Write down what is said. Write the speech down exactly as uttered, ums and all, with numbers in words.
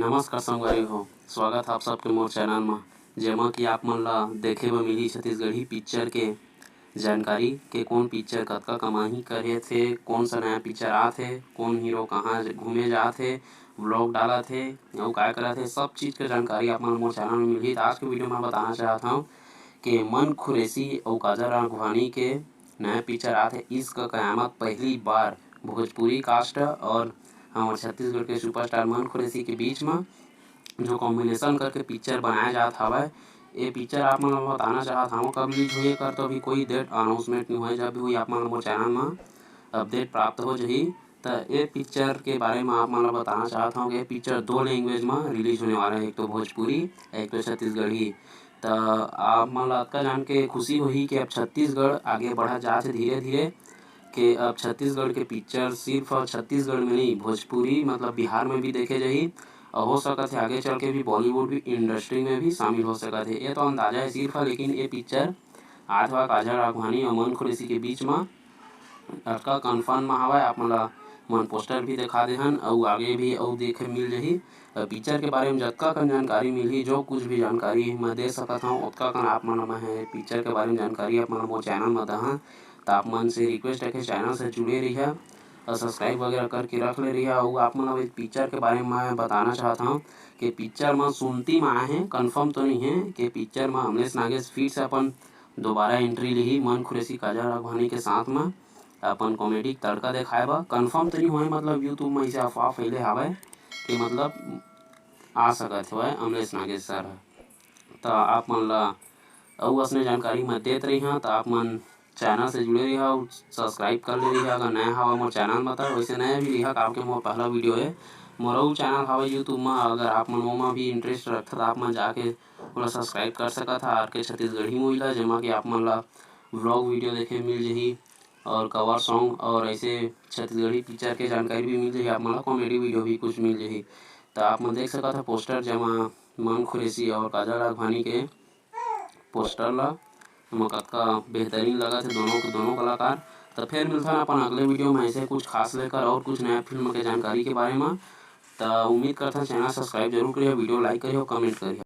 नमस्कार संगवारी हो, स्वागत है आप सबके मोर चैनल म, जेमा कि आप मन ला देखे बर मिलही छत्तीसगढ़ी पिक्चर के जानकारी के कोन पिक्चर कतका कमाही करे थे, कोन सा नया पिक्चर आत हे, कोन हीरो कहाँ घूमे जात हे, व्लॉग डालत हे, अउ काय करत हे, सब चीज के जानकारी आप मन मोर चैनल में मिलही। त आज के वीडियो में बताना चाहत हूँ कि मन खुरेसी अउ काजल राघवानी के नया पिक्चर आत हे इश्क कयामत, पहली बार भोजपुरी कास्ट और हमर छत्तीसगढ़ के सुपरस्टार मन खुरेसी के बीच में जो कॉम्बिनेशन करके पिक्चर बनाया जात हवय। ये पिक्चर आप मन ल बताना चाहत हवं कब रिलीज होही, एकर तो अभी कोई डेट अनाउंसमेंट नहीं होए, जब भी होही आप मन ल मोर चैनल म अपडेट प्राप्त हो जाही। त ये पिक्चर के बारे में आप मन ल बताना चाहत हवं कि ये पिक्चर दो लैंग्वेज म रिलीज होने वाला है, एक तो भोजपुरी, एक तो छत्तीसगढ़ी। त आप मन ल अतका जान के खुशी होही कि अब छत्तीसगढ़ आगे बढ़त जात हे धीरे धीरे, के अब छत्तीसगढ़ के पिक्चर सिर्फ छत्तीसगढ़ में नहीं, भोजपुरी मतलब बिहार में भी देखे जाही। और हो सकत है आगे चल के भी बॉलीवुड भी इंडस्ट्री में भी शामिल हो सकत है। ये तो अंदाजा है सिर्फ, लेकिन ये पिक्चर आत हवय काजल राघवानी और मन खुरेसी के बीच में, अतका कन्फर्म में हवय। आप मन ला मन पोस्टर भी दिखा दे हन, अउ आगे भी अउ देखे मिल जाही। अ, पिक्चर के बारे में जतका कन जानकारी मिलही, जो कुछ भी जानकारी मैं दे सकत हूँ, ओतका कन आप मन ला मैं पिक्चर के बारे में जानकारी आप मन ला मोर चैनल में दहन। त आप मन से रिक्वेस्ट है कि चैनल से जुड़े रहिए और सब्सक्राइब वगैरह करके रख ले रहिए। अउ आप मन ला पिक्चर के बारे में मैं बताना चाहत हूँ कि पिक्चर में सुनती में आए हैं, कन्फर्म तो नहीं है कि पिक्चर में अमलेश नागेश फिर से अपन दोबारा एंट्री लिही मन खुरेसी काजल राघवानी के साथ में अपन कॉमेडी तड़का दिखाए बर। कन्फर्म तो नहीं होए, मतलब यूट्यूब में इसे अफवाह फैले हवय कि मतलब आ सकत हवय अमलेश नागेश सर ह। त आप मन ला अउ असने जानकारी मैं देत रही हूँ, त आप मन चैनल से जुड़े रहिहा अउ सब्सक्राइब कर ले रहिहा। अगर नया हवा मोर चैनल में, त वैसे नया भी रहिहा, काबर के मोर पहला वीडियो है। मोर अउ चैनल हवा यूट्यूब में, अगर आप मन ओमा भी इंटरेस्ट रखत, त आप मन जाके ओला सब्सक्राइब कर सकत हा, आर के छत्तीसगढ़ी मूवी ला, जेमा कि आप मन ला व्लॉग वीडियो देखे मिल जही और कवर सॉन्ग और ऐसे छत्तीसगढ़ी पिक्चर के जानकारी भी मिल जही। आप मन ला कॉमेडी वीडियो भी कुछ मिल जही। त आप मन देख सकत हा पोस्टर, जेमा मन खुरेसी और काजल राघवानी के पोस्टर ला, एमा कतका बेहतरीन लगत हे दोनों के दोनों कलाकार। त फिर मिलथन अपन अगले वीडियो में ऐसे कुछ खास लेकर और कुछ नया फिल्म के जानकारी के बारे में। त उम्मीद करथन चैनल सब्सक्राइब जरूर करिए, वीडियो लाइक करिए और कमेंट करिए।